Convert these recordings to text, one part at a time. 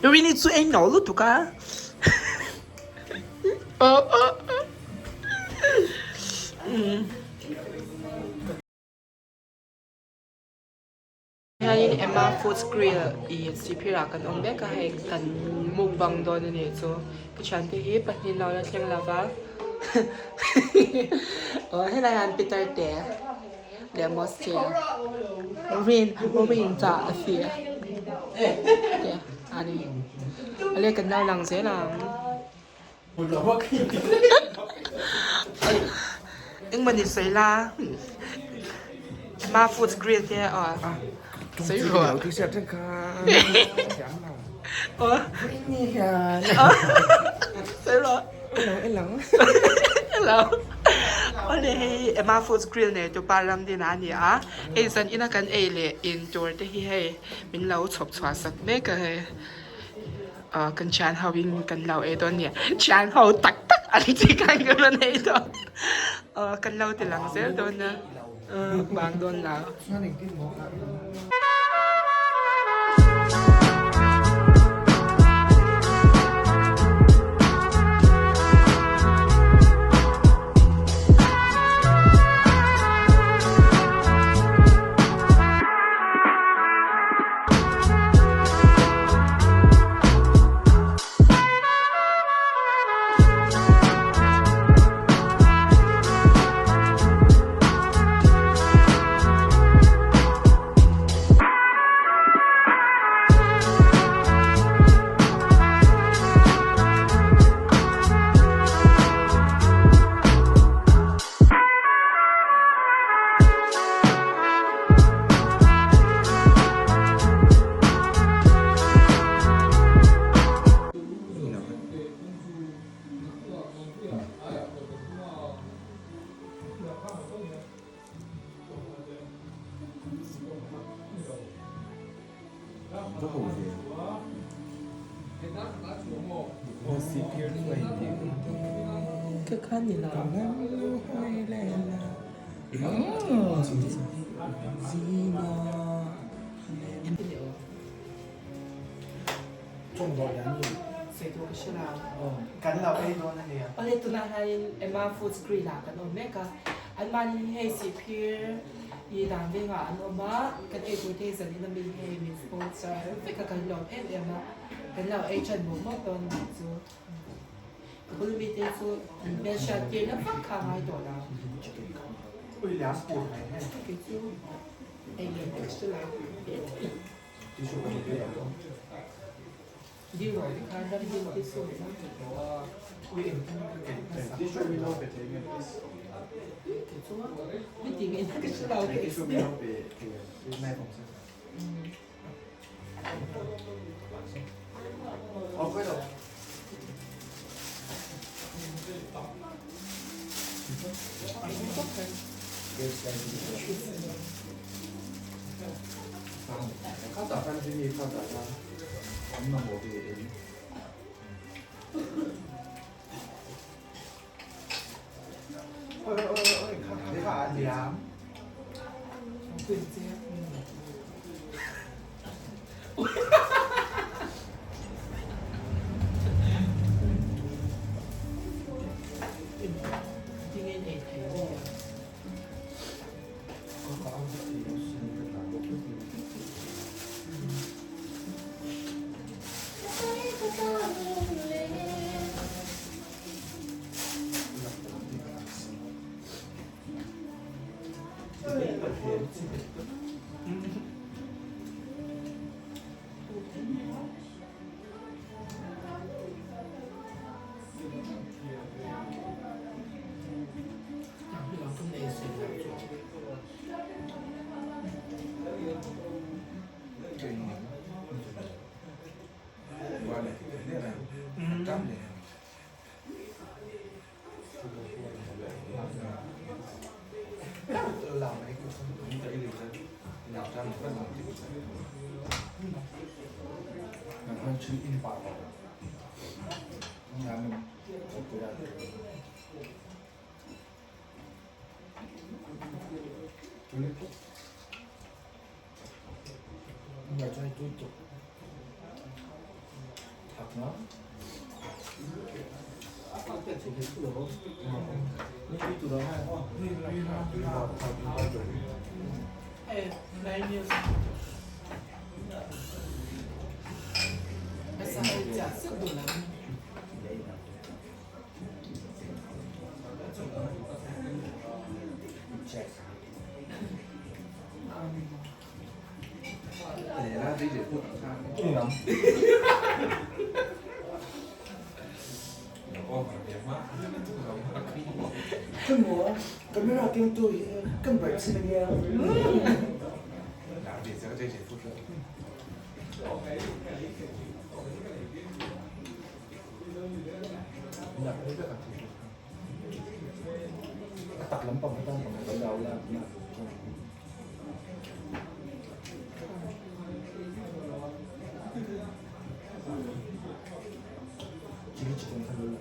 Rini chu ei no lutuk a. Hianin Emma Foods Grill ih sihphir ah kan awm mek a hei kan mukbang dawn a nih chu ka thiante hi pahnih lo la thleng lo va aw helai hian Peter te leh Mosque rin rin chah a si te a ni awle kan lo lang zel ang. Engmah ni sawi la Emma Foods Grill te aw sawi rawh sawi rawh hello awle hei Emma Foods Grill nei tupa Ramdina a ni a hei zan ina kan ei leh in tur te hi hei min lo chhawp chhuah sak mek a hei. Ahh kan thian ho in kan lo ei dawn nia thian ho tak tak an ti khan ka rawn ei dawn ahh kan lo ti lang zel dawn a bang dawn lo. Awle tunah hianin Emma Foods Grill ah kan awm mek a, anmahni hi hei sihphir i dan vengah an awm a, kan ei tur te hi zanin ami hei min sponsor vek a kan lawm em em a, kan lo ei ṭan mawp mawp dawn a nih chu. Ka bul mite chu an hmelhriat tir na vak kha a ngai tawh lo. Kei chu ei leh extra lo. Camera kengtu hi kan bar chin ania. A tak lampang kha tan pang lo la. Chili chicken kha lo la.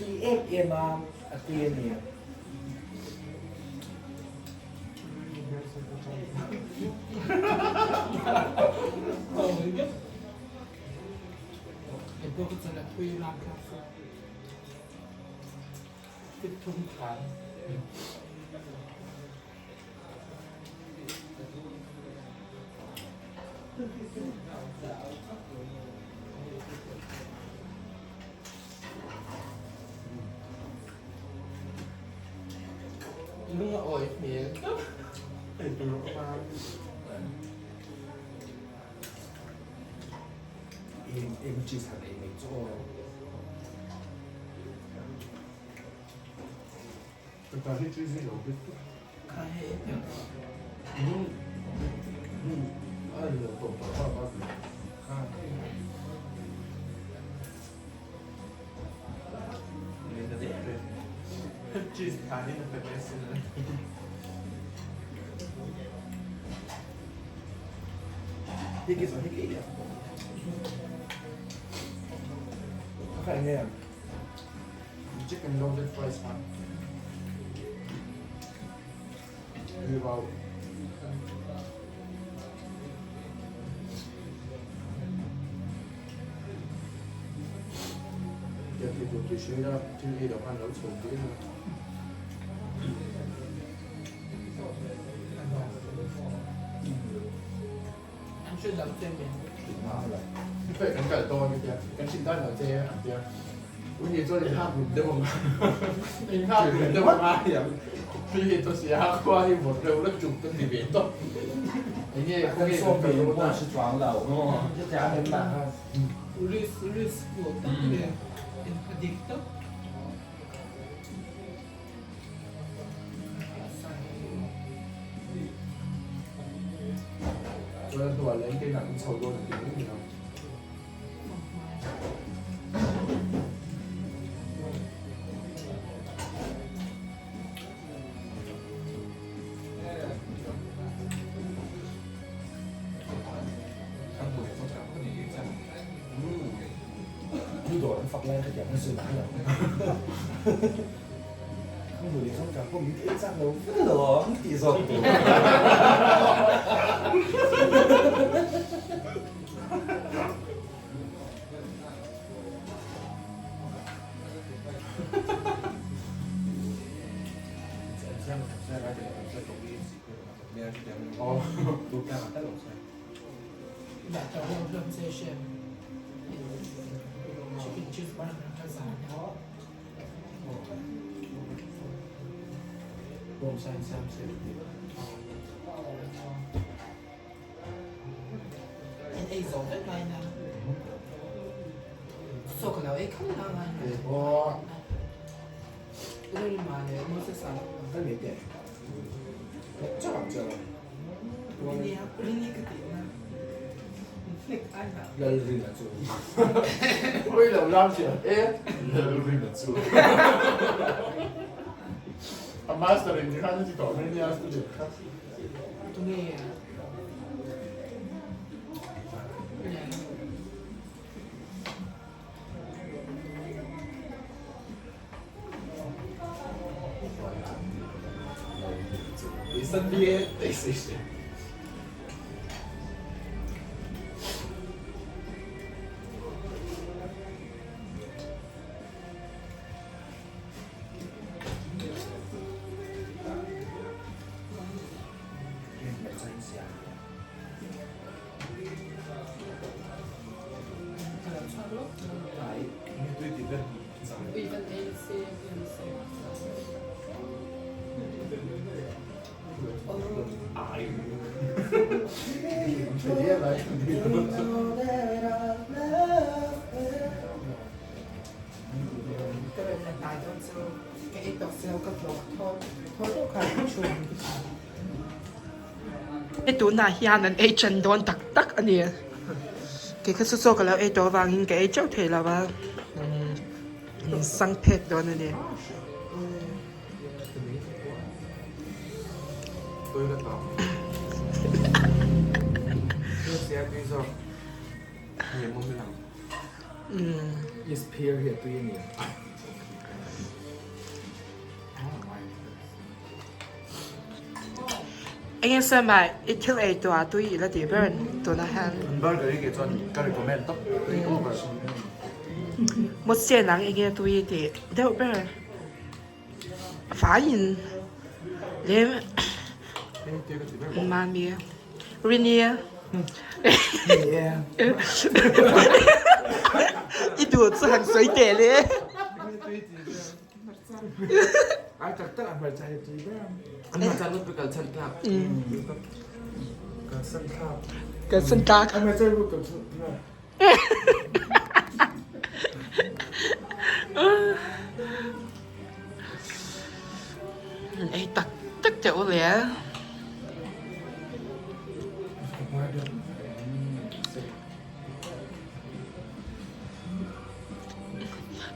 Tui em em a, a tui a ni. Lung a awi hmel. Em em cheese han ei mai chu aw. Chicken loaded fries kha. to ho hlawm se hriat chicken cheese burger ka zan a. En ei zo vek lai na. Chaw ka lo ei kham na ngai na. Lalrima leh Moses a. Rini ka tih na. Flick ai na. Lalrina chu. Oi lo lam sia e. Lalrina chu. A master in khan ti tawh mai nia studio kha. Tunge a? 你身边对谁谁？ Hei tunah hian an ei ṭan dawn tak tak a ni. Kei kha chu chaw ka lo ei tawh avangin ka ei ṭeuh thei lo va, min sang phek dawn a ni. Eng nge Sam ah i thil ei tawh ah tui i la tih ber tunah hian. Burger hi kei chuan ka recommend tawp tui over. Mutse nang eng nge tui i tih deuh ber faiin lem mami Rini i duh chu han sawi teh le. Ai tak tak a hmarcha hi tui ber. An hmarcha lut pe kal chan tlak. Kal san thlak. Kal san tlak. An hmarcha lut kal chan tlak. Ei tak tak teh u le.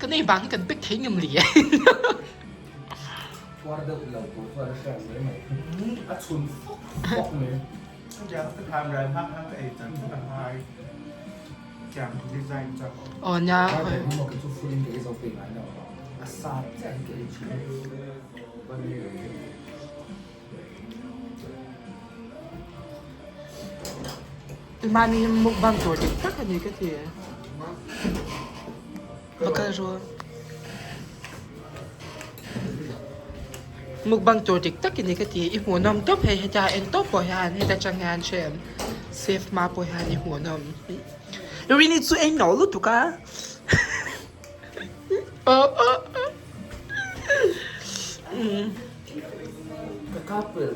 Ka nei vang hi kan pek thei ngam li e. Puar deuh lo tur chuan a hriat mai mai. A chhun fawk fawk mai. Chutiang ka tham ral hmak hang ka ei chan chan a ngai. Tiang design chak awm. Aw nia. Burger hi maw kei chu full in ka ei zo peih ngai lo. A sa chiah hi ka ei thin. Mahni mukbang tur dik tak a ni ka ti. Va kal ru. Mukbang tur dik tak a ni ka ti. I hmuhnawm tawp hei heta en tawp pawh hian heta tang hian hrem safe hma pawh hian i hmuhnawm. Rini chu ei no lutuk a. Ka couple.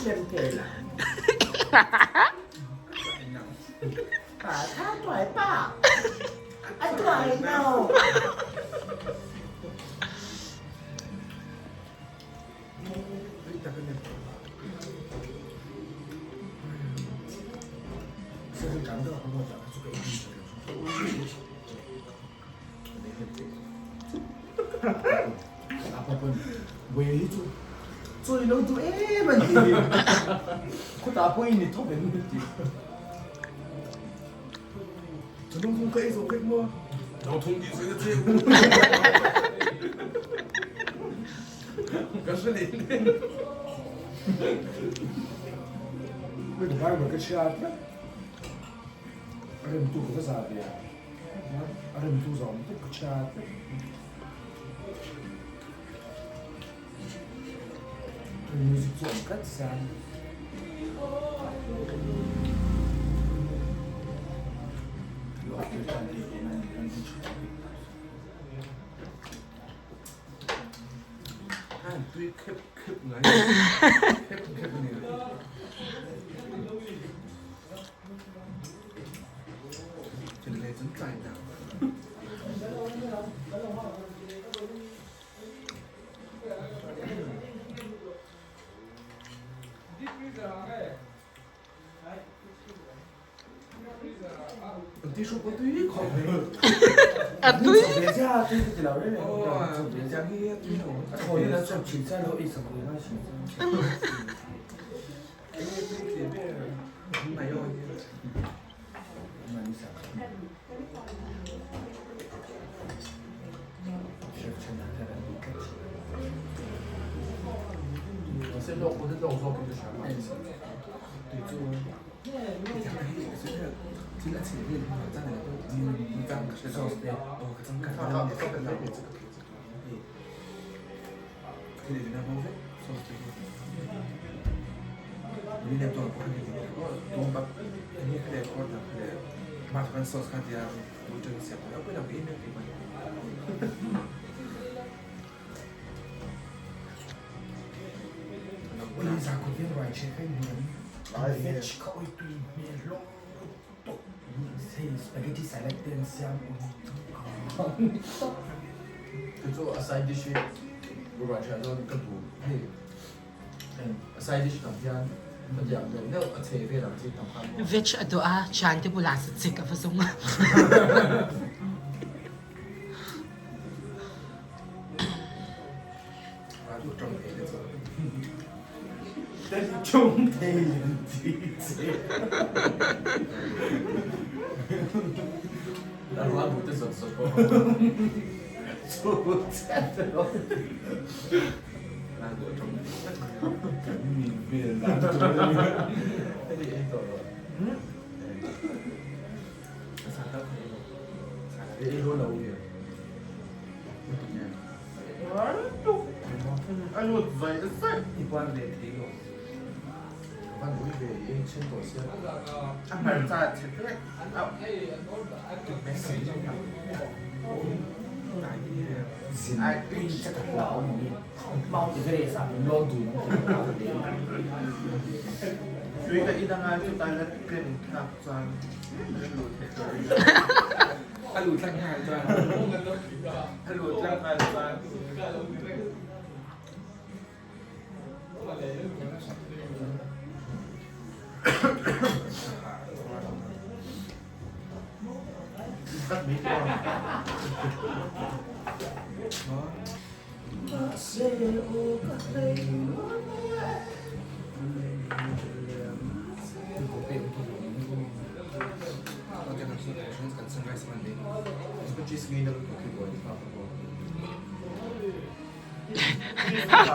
Lem thei la. Pa tha tuai pa. A tuai no. A tui. Veg a duh a, thiante bulah sacik a va zung.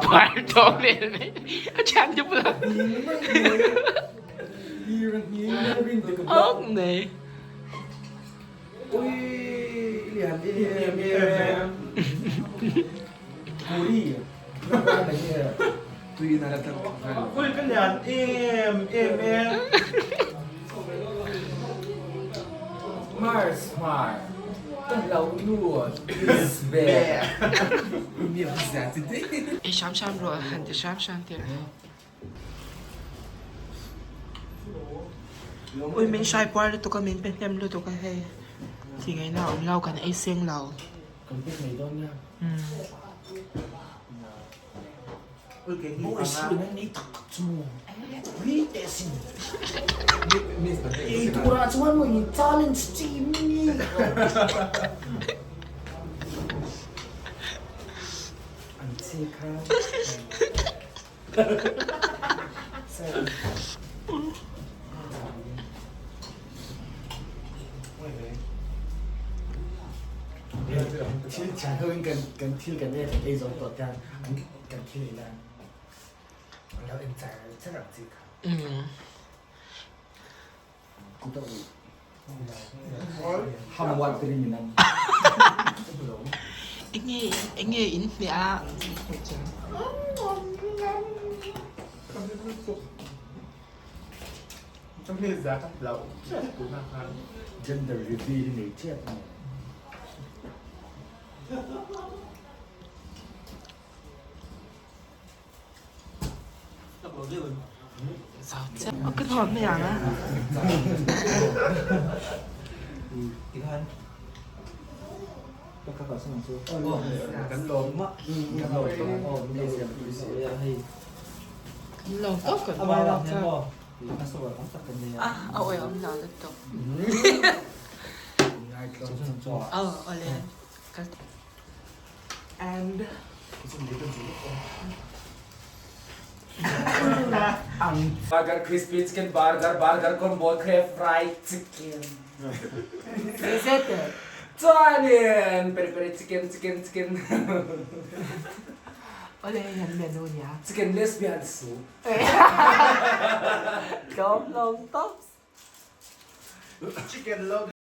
Puar tawk vel mai. A thiante bulah. Awk mai. Ei hram hram rawh han ti hram hram teh. Ui min hrai puar lutuk a min pe hnem lutuk a hei ti ngaihna a awm lo kan ei seng lo. Enge enge in hmeh a. Chumi za ka hlauh tep tunah khan. Gender reveal hi nei tep a ni. Ka thawm mai ang a. Kan lawm tawp kan a a awih awm lo lutuk. Aw awle kal and Burger crispy chicken burger burger combo crab fried chicken. Chuanin peri peri chicken chicken chicken. Awle hei an menu nia. Chicken lesbian soup. Tlawm hlawm tawp. Chicken loaded.